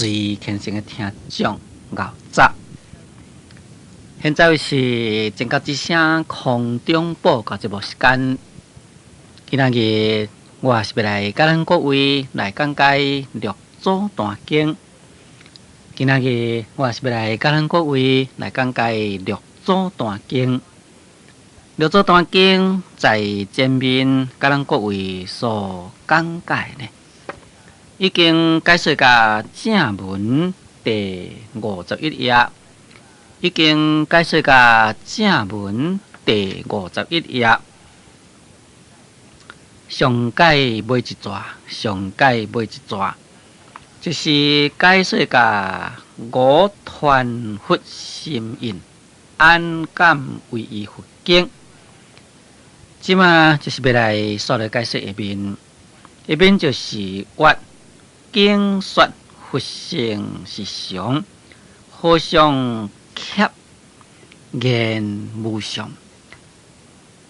最虔誠的聽眾牛早。現在是正覺之聲空中報告節目時間。今仔日我是欲來佮咱各位來講解六祖壇經。今仔日我是欲來佮咱各位來講解六祖壇經。六祖壇經在前面佮咱各位所講解呢，已經解說到正文第51頁，已經解說到正文第51頁。上解尾一逝，上解尾一逝，就是解說到五傳佛心印，安敢違依佛經。這馬就是欲來煞來解說下面，下面就是曰經說佛性是常，何相挾言無常？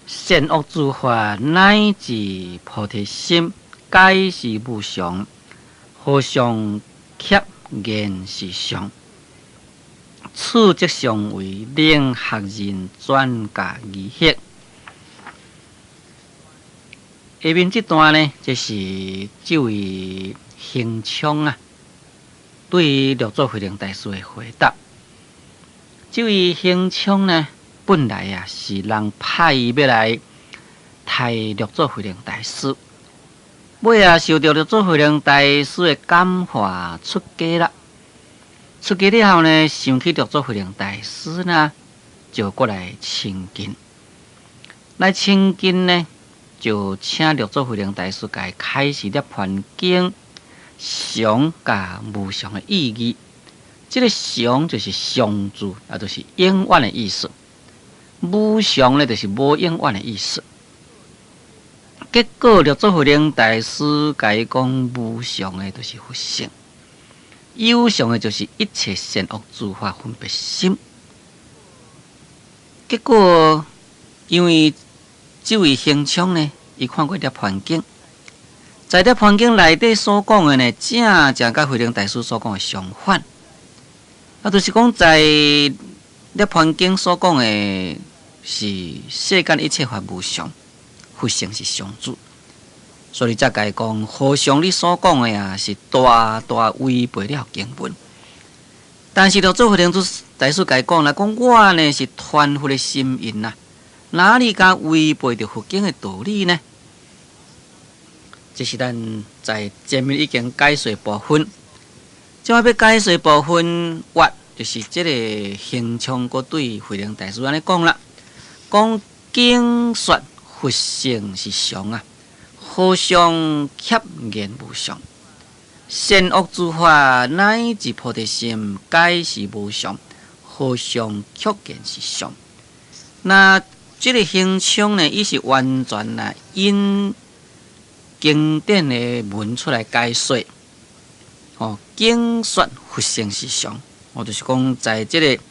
善惡諸法乃至菩提心，皆是無常，何相挾言是常？此則常為能學人轉嫁疑惑。下面這段呢，這是這位行昌啊，對六祖慧能大師的回答。這位行昌呢，本來啊是人派伊欲來刣六祖慧能大師，尾啊受著六祖慧能大師的感化出家啦。出家了後呢，想起六祖慧能大師呢，就過來親近。來親近呢，就請六祖慧能大師共伊開示涅槃經常佮無常的意義。這個常就是常住，也就是永遠的意思；無常呢，就是無永遠的意思。結果六祖慧能大師共伊講無常的，就是佛性；有常的，就是一切善惡諸法分別心。結果因為這位行昌呢，伊看過涅槃經，在涅槃經內底所講的呢，正正佮慧能大師所講的相反。啊，就是講在涅槃經所講的是世間一切法無常，佛性是常住，所以才共伊講，和尚你所講的啊，是大大違背了經文。但是六祖慧能大師共伊講啦，講我呢是傳佛的心印啊，哪裡敢違背著佛經的道理呢？這是咱在前面已經解說部分。這擺欲解說部分，曰就是這個行昌閣對慧能大師按呢講啦，講經說佛性是常啊，何相挾言無常？善惡諸法乃至菩提心，皆是無常，何相卻言是常？那這個行昌呢，伊是完全啊引經典的文出來解說。哦，經說佛性是常，哦，就是講在這個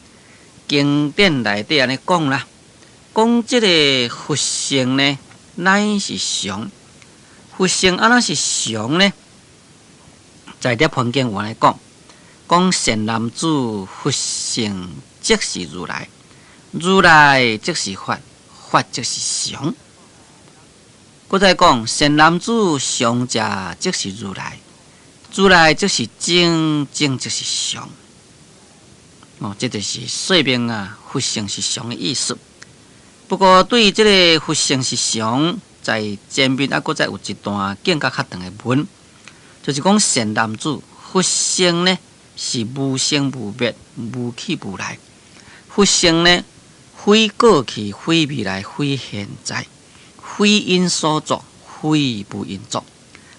經典內底按呢講啦，講這個佛性呢，乃是常。佛性按怎是常呢？在涅槃經有按呢講，講善男子，佛性即是如來，如來即是法，法即是常。閣再講，善男子，常者即是如來。如來即是真，真即是常。哦，這就是說明啊，佛性是常的意思。不過，對於這個佛性是常，在前面猶閣再有一段更加較長的文，就是講善男子，佛性呢是無生無滅、無去無來。佛性呢，非過去、非未來、非現在，非因所作，非無因作，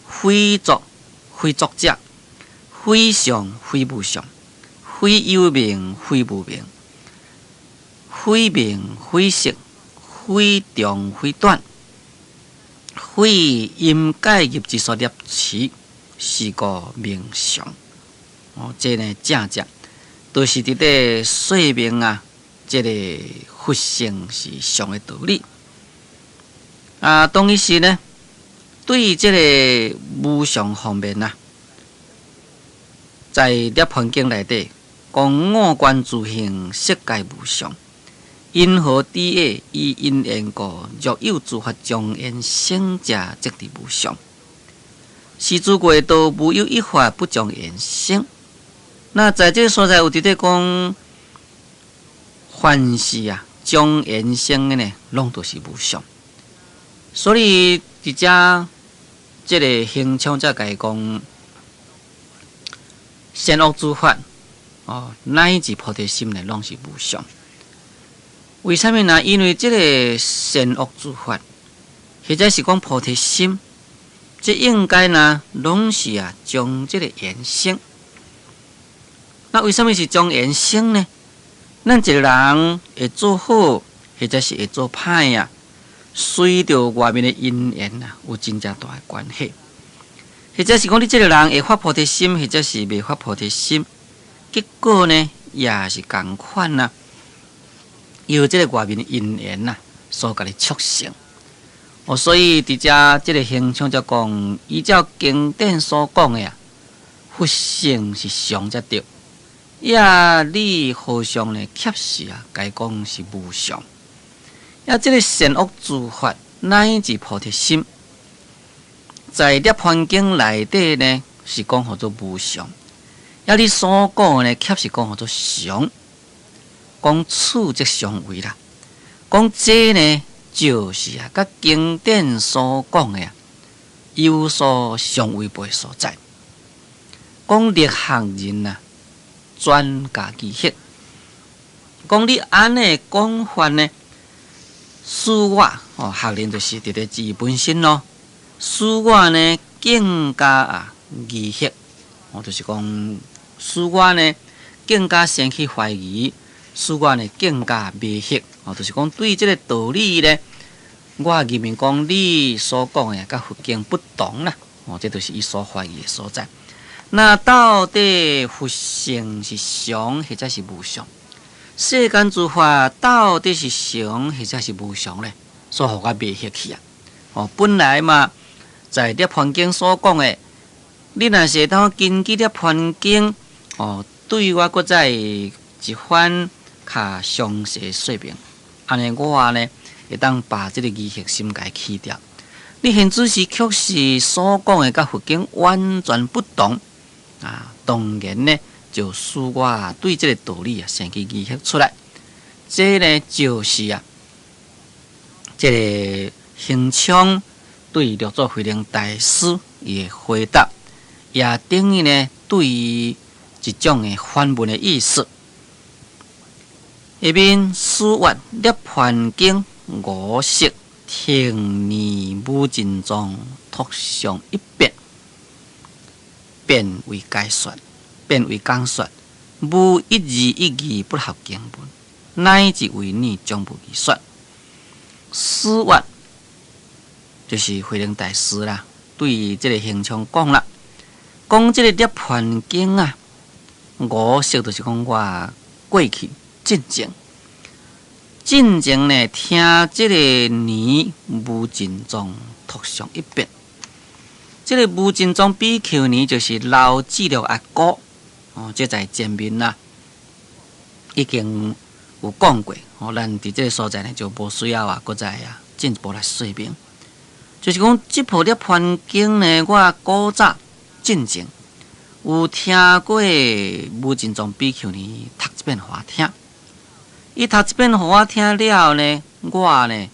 非作。非作者，非相非無相，非有名非無名，非名非色，非長非短，非陰界業之所攝持，是故名常。哦，這呢正正都是佇咧說明啊，這個佛性是常的道理。啊，當彼時呢，對這個無常方面啊，在涅槃經內底講五觀諸行悉皆無常，因何底下以因緣故，若有諸法將緣生者，即佇無常。是諸外道無有一法不將緣生。那在這個所在有佇咧講，凡是啊將緣生的呢，攏都是無常。所以佇遮這個行昌才共伊講，善惡諸法哦，乃至菩提心呢，攏是無常。為啥物呢？因為這個善惡諸法，或者是講菩提心，這應該呢，攏是啊將這個緣生。那為啥物是將緣生呢？咱一個人會做好，或者是會做歹啊，隨著外面的因緣啊，有真正大的關係。或者是講你這個人會發菩提心，或者是袂發菩提心，結果呢，也是仝款啊。由這個外面的因緣啊，所共你促成。哦，所以佇遮這個行昌才講，依照經典所講的啊，佛性是常才對。也你和尚呢，確實啊，該講是無常。也這個善惡諸法乃至菩提心，在涅槃經內底呢，是講號做無常。也你所講的呢，確實講號做常。講此則相違啦。講這呢，就是啊，佮經典所講的啊，有所相違背所在。講力學人啊，專家疑惑，講你按呢講法呢，使我哦，學人就是佇咧自本身咯，使我呢更加啊疑惑，哦，就是講使我呢更加生起懷疑，使我呢更加迷惑，哦，就是講對這個道理呢，我認為講你所講的佮佛經不同啦，哦，這就是伊所懷疑的所在。那到底佛性是常或者是無常？世間諸法到底是常或者是無常呢？所以予我迷惑去啊！哦，本來嘛，在涅槃經所講的，你若是會當根據涅槃經，哦，對我閣再一番較詳細說明，按呢我呢會當把這個疑惑心共去掉。你現此時確實所講的佮佛經完全不同。啊，當然呢，就使我對這個道理啊，生起疑惑出來。這呢，就是啊，這個行昌對六祖慧能大師伊的回答，也等於呢，對伊一種的反問的意思。下面師曰涅槃經五色聽念無盡藏讀誦一遍。便為解說，便為講說，無一字一義不合經文，乃至違逆將無疑說。師曰就是慧能大師啦，對這個行昌講啦，講這個涅槃經啊，五色就是講我過去進前，進前呢聽這個尼無盡藏讀誦一遍。這個無盡藏比丘尼就是劉智樂阿姑哦，這在前面啦已經有講過哦，咱佇這個所在呢就無需要啊，閣再啊進一步來說明。就是講這部涅槃經呢，我古早進前有聽過無盡藏比丘尼讀一遍予我聽，伊讀一遍予我聽了呢，我呢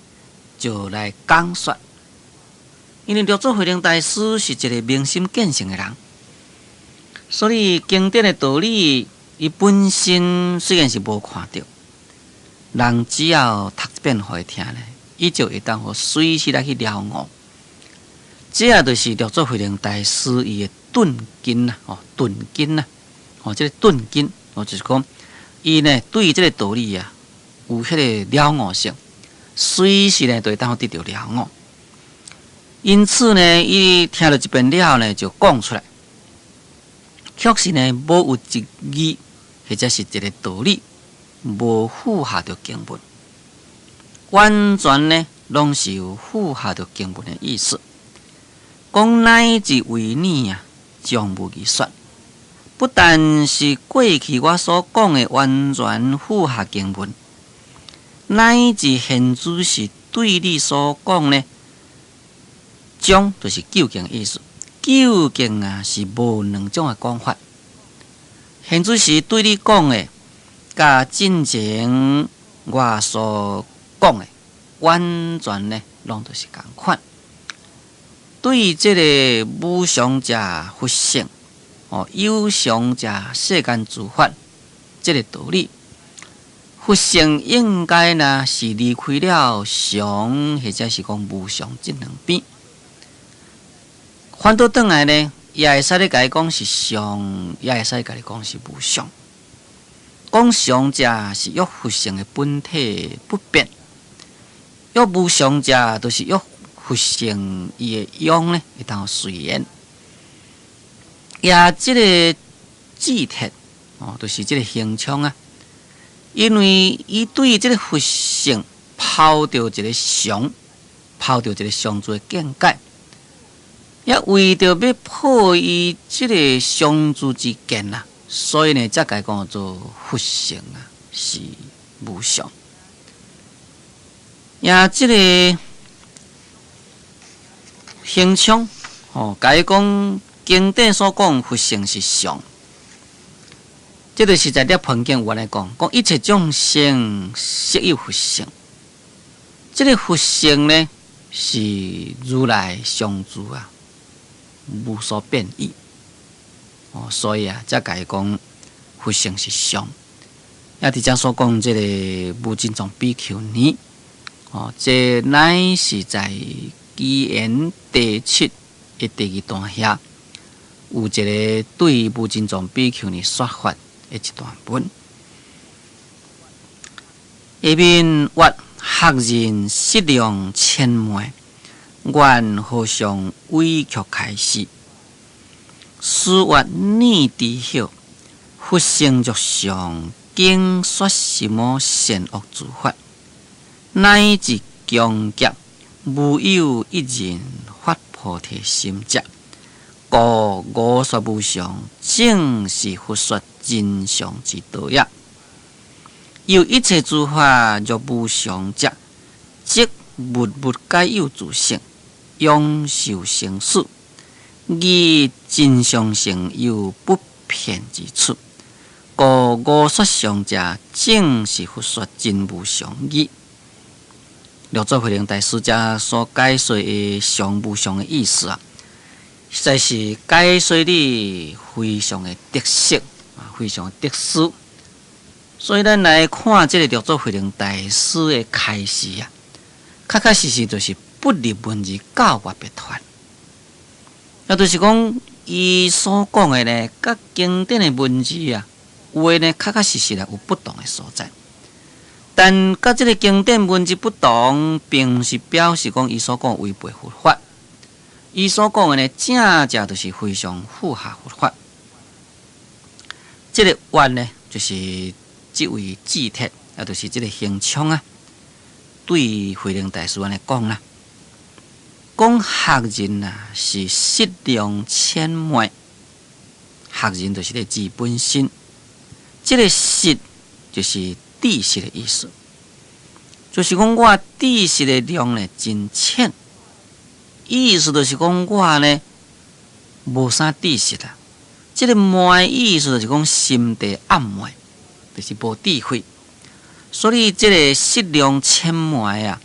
就來講說。因為六祖慧能大師是一個明心見性的人，所以經典的道理，伊本身雖然是無看著，人只要讀一遍予伊聽咧，伊就會當予隨時來去了悟。這就是六祖慧能大師伊的頓根啊，哦，頓根啊，哦，這個頓根，哦，就是講伊呢對這個道理啊，有彼個了悟性，隨時呢就會當予得著了悟。因此呢，伊聽著一遍了後呢，就講出來，確實呢，無有一字或者是一個道理，無符合著經文，完全呢，攏是有符合著經文的意思。講乃至違逆啊，將無疑說，不但是過去我所講的完全符合經文，乃至現此時對你所講呢，將就是究竟意思，究竟啊是無兩種的講法。現此時對你講的，佮進前我所講的，完全呢攏都是仝款。對這个無常者佛性，哦，有常者世間諸法，這个道理，佛性應該呢是離開了常，或者是講無常這兩邊。反倒轉來呢，也會使你共伊講是常，也會使共你講是無常。講常者是約佛性的本體不變，約無常者就是約佛性伊的樣呢，會當隨緣。也這个智鐵哦，就是這个行充啊，因為伊對這个佛性拋著一个常，拋著一个常住的見解，也為著欲破伊這个常住之見啊，所以呢，才共伊講做佛性啊是無常。也這个行充哦，共伊講經典所講佛性是常，這就是在涅槃經有按呢講，講一切眾生悉有佛性。這个佛性呢，是如來常住啊，無所變異。哦，所以啊，才共伊講佛性是常。也佇遮所講這个無盡藏比丘尼，哦，這乃是在祇園第七的第二段遐，有一个對無盡藏比丘尼說法的一段文。下面曰學人識量淺昧，願和尚委曲開示。師曰汝知曉，佛性若常，經說什麼善惡諸法，乃至窮劫，無有一人發菩提心者。故我說無常，正是佛說真相之道也。又一切諸法若無常者，則物物皆有自性，永受生死。而真相性有不變之處，故我說常者，正是佛說真無常義。六祖慧能大師遮所解說的常無常的意思啊，實在是解說得非常的得色啊，非常的得思。所以咱來看這个六祖慧能大師的開示啊，確確實實就是不立文字，教外別傳。也就是講，伊所講的呢，佮經典的文字啊，有的呢，確確實實啊有不同的所在。但佮這个經典文字不同，並毋是表示講伊所講違背佛法。伊所講的呢，正正就是非常符合佛法。這个願呢，就是這位智鐵，也就是這个行充啊，對慧能大師按呢講啦。講學人啊，是識量淺昧，學人就是咧指本身。這个識就是知識的意思，就是講我知識的量呢真淺，意思就是講我呢無啥知識啦。這个昧意思就是講心地暗昧，就是無智慧。所以這个識量淺昧啊，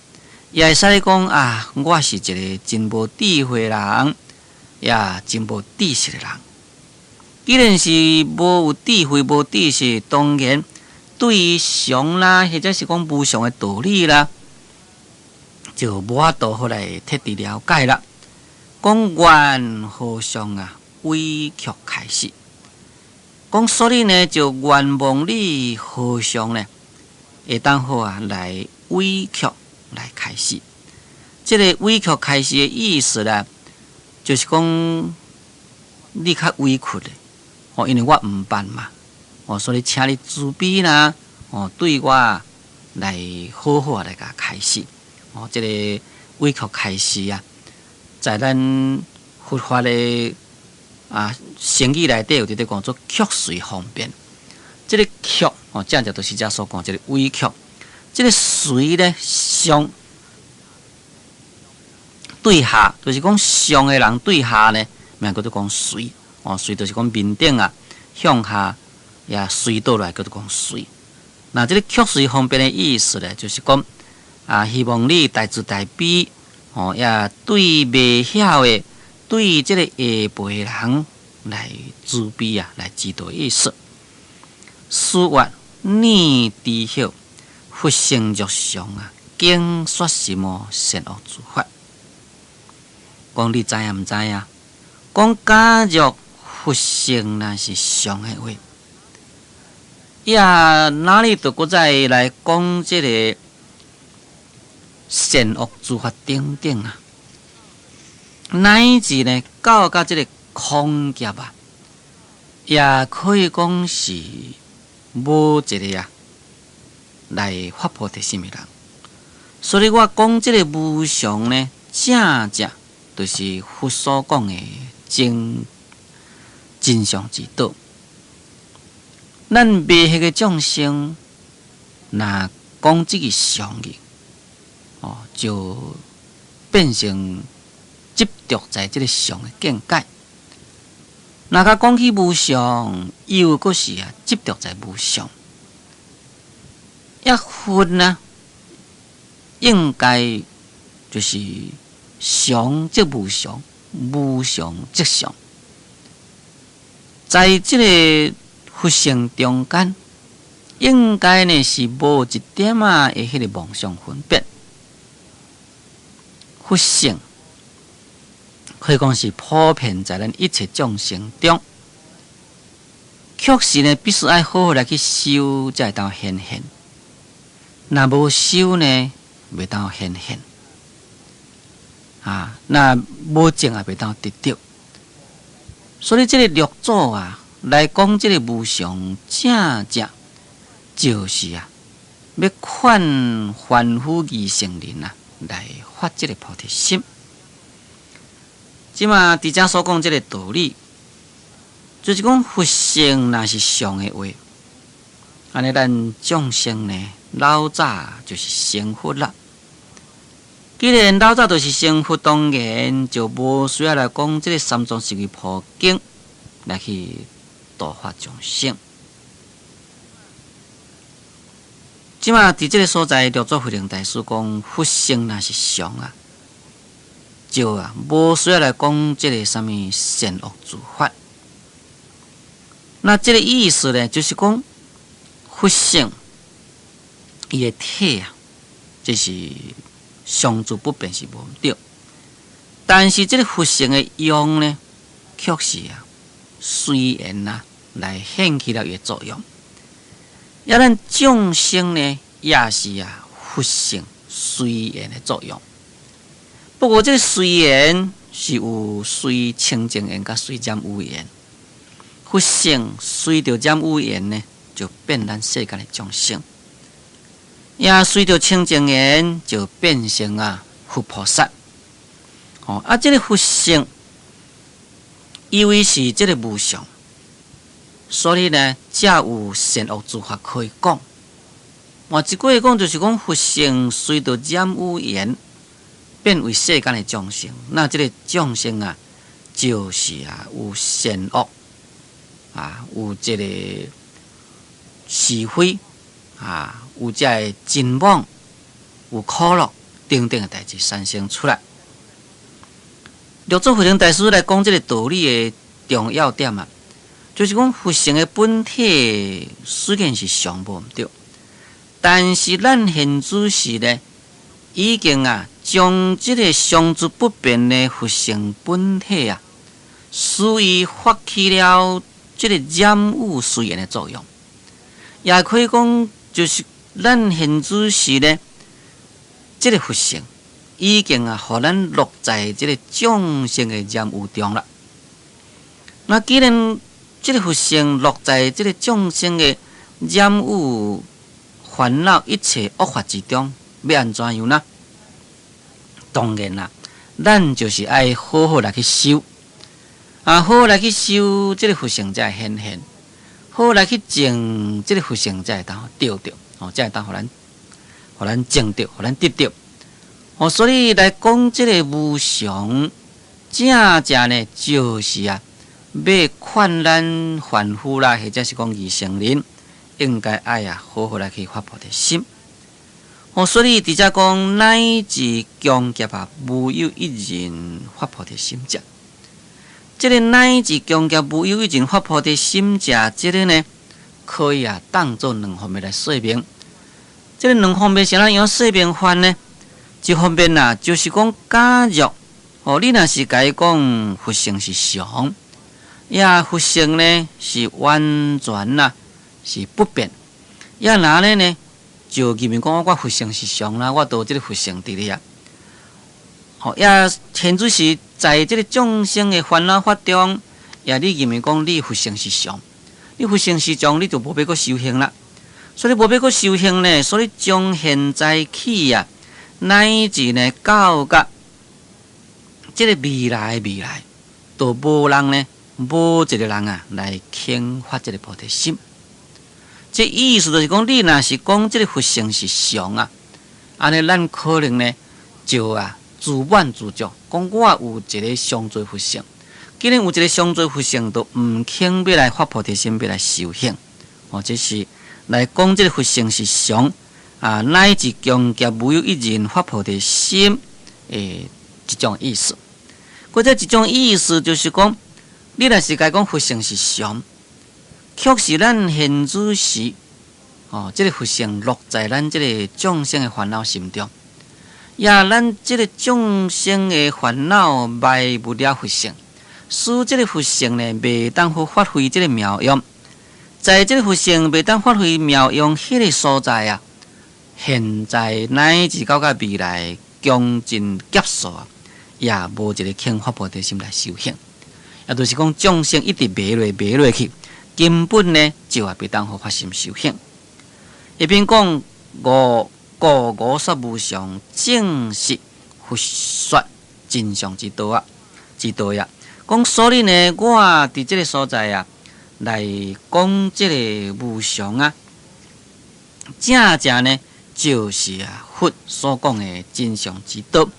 也會使講啊，我是一个真無智慧人，也真無知識的人。既然是無有智慧、無知識，當然對於常啦，或者是講無常的道理啦，就無法度好來徹底了解啦。講願和尚啊，委曲開示，講所以呢，就願望你和尚呢，會當好啊來委曲來開示。這个委曲開示的意思啦，就是講你較委屈的，哦，因為我毋捌嘛，哦，所以請你慈悲啦，哦，對我來好好來共開示，哦，這个委曲開示啊，在咱佛法的啊，成語內底有佇咧講做曲隨方便。這个曲哦，正正就是遮所講這个委曲。這个隨咧上對下，就是講上的人對下呢，名叫做講隨哦，隨就是講面頂啊向下也隨倒來叫做講隨。那這个曲隨方便的意思咧，就是講啊，希望你大慈大悲哦，也對袂曉的，對這个下輩人來慈悲啊，來指導意思。師曰：你知曉佛性若常啊，經說什麼善惡諸法？講你知抑毋知啊？講假若佛性若是常的話，也哪裡就閣再來講這个善惡諸法等等啊？乃至呢，到甲這个空劫啊，也可以講是無一个啊來發菩提心的人。所以我講這个無常呢，正正就是佛所講的真真相之道。咱迷惑的眾生，若講這个常義，哦，就變成執著在這个常的見解。若共講起無常，又閣是啊執著在無常。一佛呢，應該就是常即無常，無常即常。在這个佛性中間，應該呢是無一點仔的彼个妄想分別。佛性可以講是普遍在咱一切眾生中，確實呢必須愛好好來去修，才會當顯現。若無修呢，袂當顯現。啊，若無證也袂當得著。所以這个六祖啊，來講這个無常，正正就是啊，欲勸凡夫二乘人啊，來發這个菩提心。這馬佇遮所講這个道理，就是講佛性若是常的話，按呢咱眾生呢，老早就是成佛啦。既然老早就是成佛，當然就無需要來講這个三藏十二部經來去度化眾生。這馬佇這个所在，六祖慧能大師講佛性若是常啊，就啊無需要來講這个啥物善惡諸法。那這个意思呢，就是講佛性伊的體啊，這是常住不變是無毋對。但是這个佛性的用呢，卻是啊隨緣啊來顯起了伊的作用。抑咱眾生呢，也是啊佛性隨緣的作用。不過這个隨緣是有隨清淨緣佮隨染污緣。佛性隨著染污緣呢，就變咱世間的眾生；也隨著清淨緣，就變成啊佛菩薩。哦，啊，這个佛性因為是這个無常，所以呢，才有善惡諸法可以講。換一句話講，就是講佛性隨著染污緣變為世間的眾生，那這个眾生啊，就是啊有善惡啊，有這个是非啊，有這个真妄，有苦樂等等的代誌產生出來。六祖慧能大師來講這个道理的重要點啊，就是講佛性的本體雖然是常無毋對，但是咱現此時呢，已經啊將這个常住不變的佛性本體啊，屬於發起了這个染污隨緣的作用，也可以講就是咱現此時呢，這个佛性已經啊，予咱落在這个眾生的染污中啦。那既然這个佛性落在這个眾生的染污煩惱一切惡法之中，欲按怎樣呢？當然啦，咱就是愛好好來去修。啊，好來去修這个佛性才會顯現，好來去證這个佛性才會當得著，哦，才會當予咱證著，予咱得著。哦，所以來講這个無常，正正呢，就是啊，欲勸咱凡夫啦，或者是講二乘人，應該愛啊，好好來去發菩提心。哦，所以佇遮講乃至窮劫啊，無有一人發菩提心者。這个乃至窮劫無有一人發菩提心者，這个呢，可以啊，當做兩方面來說明。這个兩方面是按怎樣說明法呢？一方面啊，就是講假若哦，你若是共伊講佛性是常，也佛性呢是完全啊，是不變。也若按呢？就認為講我佛性是常啦，我都有這个佛性佇咧啊。吼，也現此時在這个眾生的煩惱法中，也你認為講你佛性是常，你佛性是常，你就無欲閣修行啦。所以無欲閣修行呢，所以從現在起啊，乃至呢到甲這个未來未來，都無人呢，無一个人啊來肯發這个菩提心。這意思就是講，你若是講這个佛性是常啊，按呢咱可能呢就啊自滿自足，講我有一个上濟佛性，既然有一个上濟佛性，就毋肯欲來發菩提心，欲來修行。哦，這是來講這个佛性是常啊，乃至窮劫無有一人發菩提心的一種意思。或者一種意思就是講，你若是共伊講佛性是常，確實咱現此時，哦，這个佛性落在咱這个眾生的煩惱心中，也咱這个眾生的煩惱埋沒了佛性，使這个佛性呢袂當好發揮這个妙用，在這个佛性袂當發揮妙用彼个所在啊，現在乃至到甲未來窮盡劫數啊，也無一个肯發菩提心來修行，也就是講眾生一直迷落迷落去。根本呢，就也袂當好發心修行。一邊講五故我說無常，正是佛說真相之道啊，之道呀。講所以呢，我佇這个所在啊，來講這个無常啊，正正呢，就是啊佛所講的真相之道。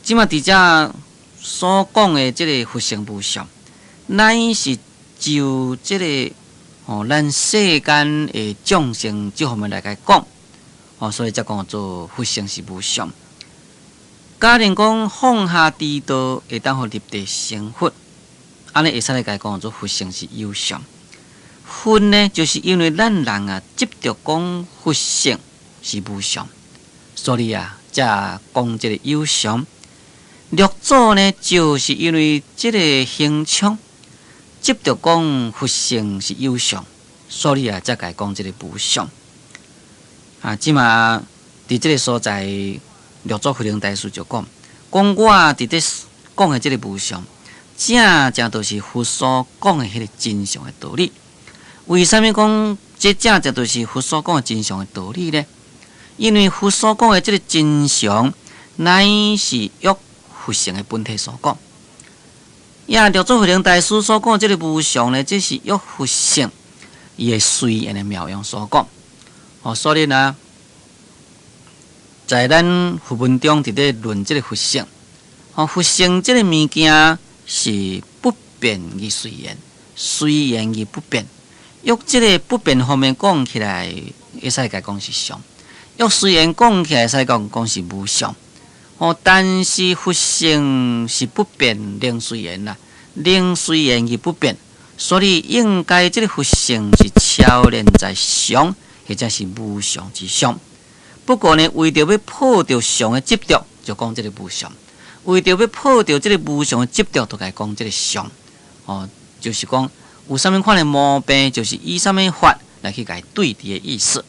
這馬佇遮所講的這个佛性無常，乃是就這个哦，咱世間的眾生這方面來共伊講，哦，所以才講做佛性是無常。假如講放下諸道，會當予立地成佛，按呢會使來共伊講做佛性是有常。佛呢，就是因為咱人啊執著講佛性是無常，所以啊，才講這个有常。六祖呢，就是因為這个行充。執著講佛性是有常，所以啊，才共伊講這个無常。啊，這馬佇這个所在，六祖慧能大師就講：講我佇咧講的這个無常，正正就是佛所講的彼个真相的道理。為啥物講這正正就是佛所講的真相的道理呢？因為佛所講的這个真相，乃是依佛性的本體所講。也六祖慧能大師所講這个無常呢，這是依佛性伊的隨緣的妙用所講。哦，所以呢，在咱佛門中佇咧論這个佛性，哦，佛性這个物件是不變而隨緣，隨緣而不變。用這个不變方面講起來，會使共伊講是常；用隨緣講起來，會使講講是無常。哦，但是佛性是不變，能隨緣啦，能隨緣而不變，所以應該這个佛性是超然在常，或者是無常之上。不過呢，為著欲破掉常的執著，就講這个無常；為著欲破掉這个無常的執著，就共伊講這个常。哦，就是講有啥物款的毛病，就是以啥物法來去共伊對治的意思。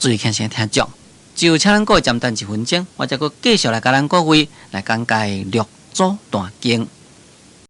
注意聽聲聽眾。就請咱各位暫等一分鐘，我再閣繼續來共咱各位來講解六祖壇經。